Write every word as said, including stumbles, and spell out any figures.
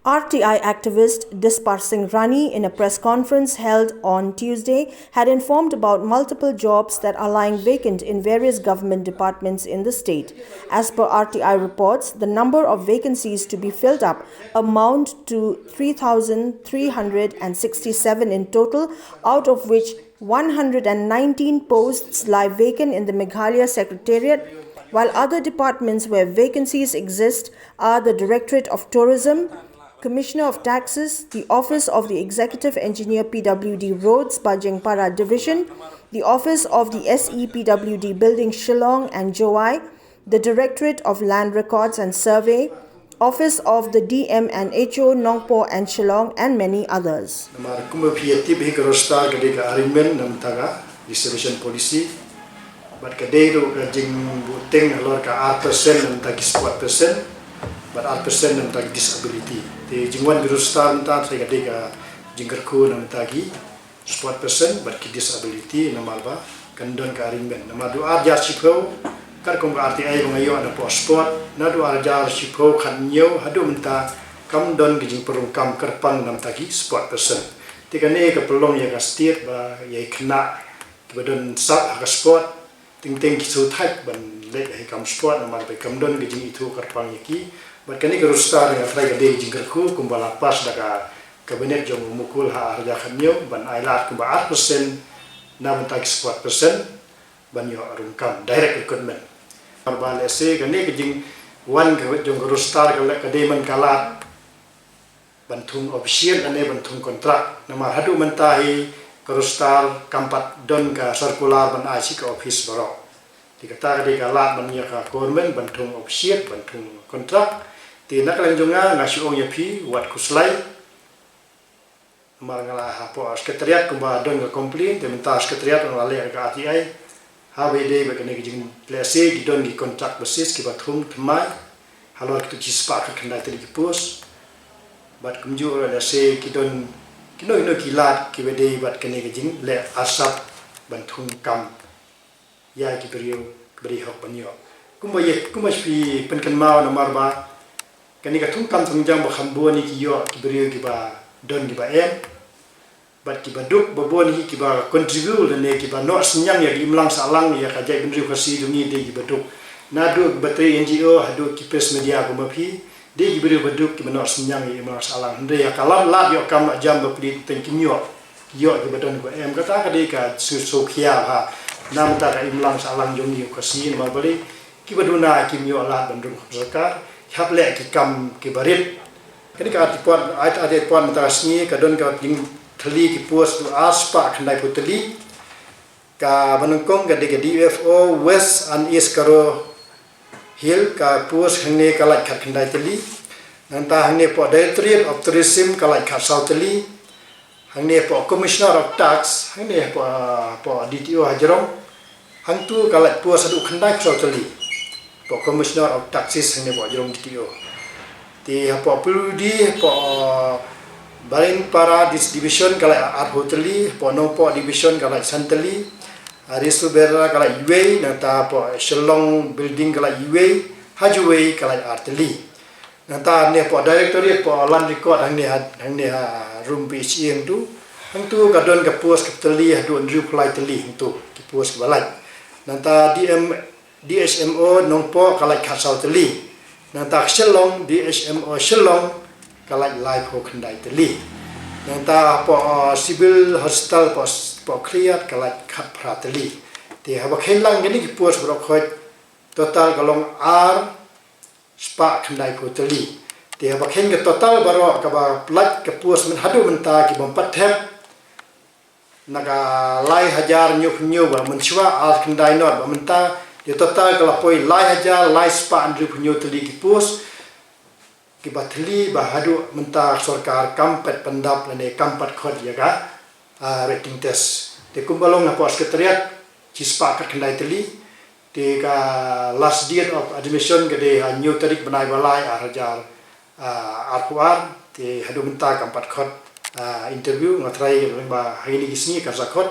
R T I activist Dispar Singh Rani, in a press conference held on Tuesday, had informed about multiple jobs that are lying vacant in various government departments in the state. As per R T I reports, the number of vacancies to be filled up amount to three thousand three hundred and sixty-seven in total, out of which one hundred and nineteen posts lie vacant in the Meghalaya Secretariat, while other departments where vacancies exist are the Directorate of Tourism, Commissioner of Taxes, the Office of the Executive Engineer P W D Roads, Bajengpara Division, the Office of the S E P W D Building, Shillong and Jowai, the Directorate of Land Records and Survey, Office of the D M and H O, Nongpoh and Shillong, and many others. Namar kumba phi ïa tip hi, ka roster ka dei ka arrangement na bynta ka reservation policy. Bad ka dei ruh ka jingbuhteng halor ka ar percent na bynta ki sport person, bad ar percent na bynta ki disability. Te jingwan ka roster mynta te ka dei ka jingkyrkhu na bynta ki sport person bad ki disability, namar ba kan don ka arrangement. Namar du ar hajar shiphew, katkum ka R T I ba nga ïoh na poh sport, na du ar hajar shiphew khathynñiew haduh mynta kam don ka jingpynrung kam kyrpang na bynta ki sport person. Te kane ka pynlong ïa ka state ba ïa khynnah kiba don sap ha ka sport, teng teng ki shu thait ban leit ha ki kam sport namar ba kam don ka jingithuh kyrpang ïa ki. Bad kane ka roster nga tharai ka dei ka jingkyrkhu kumba la pass da ka cabinet jong u Mukul ha ar hajar khathynñiew ban ai lad kumba ar percent na bynta ki sport person ban ïoh rung kam, direct recruitment. Namar ba lehse kane ka jingwan ka jong ka roster ka leh ka dei man ka lad ban thung official lane ban thung contract. Namar haduh mynta hi ka roster kam pat don ka circular ban ai sha ka office baroh. Te kata ka dei ka lad ban ïa ka government ban thung official, ban thung contract. Te na ka liang jong nga, nga shu ong ïa phi wat khuslai. Namar nga la hapoh secretariat kumba don ka complain, te mynta secretariat nga la leh ka R T I. Haba ïadei bad kane ka jing, lehse ki don ki contract basis kiba thung thymmai halor kitu ki spah khatkhyndai tylli ki post. Bad kumjuh ruh lehse ki don kino kino ki lad kiba dei bad kane ka jingleh arsap ban thung kam ïa ki briew kiba dei hok ban ïoh. Kumba ïa, kumba phi pynkynmaw namar ba kane ka thung kam thung jam ba kham bun ïa ki ïoh ki briew kiba don kiba em. Bad kiba duk ba bun hi kiba contribute lane kiba noh synñiang ïa ka imlang sahlang ïa ka jaitbynriew Khasi jong ngi dei kiba duk. Naduh kiba trei N G O haduh ki press media kumba phi, dei kiba duk, ba duk kiba noh synñiang ïa ka imlang sahlang. Hynrei ïa ka lad lad ïoh kam noh jam ba phi teng kim ïoh. Ïoh kiba don kiba em, kata ka dei ka shu shu khia ha. Na mynta ka imlang sahlang jong ngi Khasi namar balei kiba duna kim ïoh lad ban rung kam sorkar, hap leh ki kam kiba rit. Kane ka artipot, ai, artipot mynta ka sngi ka don ka jingthylli ki post haduh ar spah khyndai phew tylli. Kaba nyngkong ka dei ka D F O West and East Garo Hills, ka post hangne ka lait khatkhyndai tylli. Nangta hangne hapoh Directorate of Tourism ka lait khatsaw tylli. Hangne hapoh Commissioner of Tax, hangne hapoh, hapoh D T O ha Jrong. Hangtu ka lait post haduh khyndai phew saw tylli. Hapoh Commissioner of Taxes hangne hapoh Jrong D T O. Te hapoh P W D, hapoh Bajengpara Dis-, Division ka lait arphew tylli, hapoh Nongpoh Division ka lait san tylli. Ri Sohra ka lait uwei, nangta hapoh Shillong Building ka lait uwei, ha Jowai ka lait ar tylli. Nangta hangne hapoh Directorate, hapoh Land Record hangne ha, hangne ha Rum P H E hangtu. Hangtu ka don ka post ka tylli haduh hynriew phew lai tylli hangtu ki post kiba lait. Nangta D M, D H M O Nongpoh ka lait khatsaw tylli. Nangta Shillong, D H M O Shillong ka lait laiphew khyndai tylli. Nangta hapoh, uh, Civil Hospital hapoh, hapoh Khliehriat ka lait khatphra tylli. Te haba kheiñ lang kine ki post baroh khoit total ka long ar spah khyndai phew tylli. Te haba kheiñ ka total baroh kaba lait ka post myn haduh mynta ki bym pat thep na ka lai hajar hynñiew phew hynñiew ba mynshuwa ar khyndai not ba mynta, te total ka la poi lai hajar lai spah hynriew phew hynñiew tylli ki post kiba thylli ba haduh mynta sorkar kam pat pyndap lane kam pat khot ïa ka, ah, rating test. Te kumba long hapoh secretariat shi spah khatkhyndai tylli. Te ka last date of admission ka dei ha hynñiew tarik bnai ba lai ar hajar, ah, arphew ar. Te haduh mynta kam pat khot, ah, interview, nga tharai ba ha kine ki sngi kan sa khot.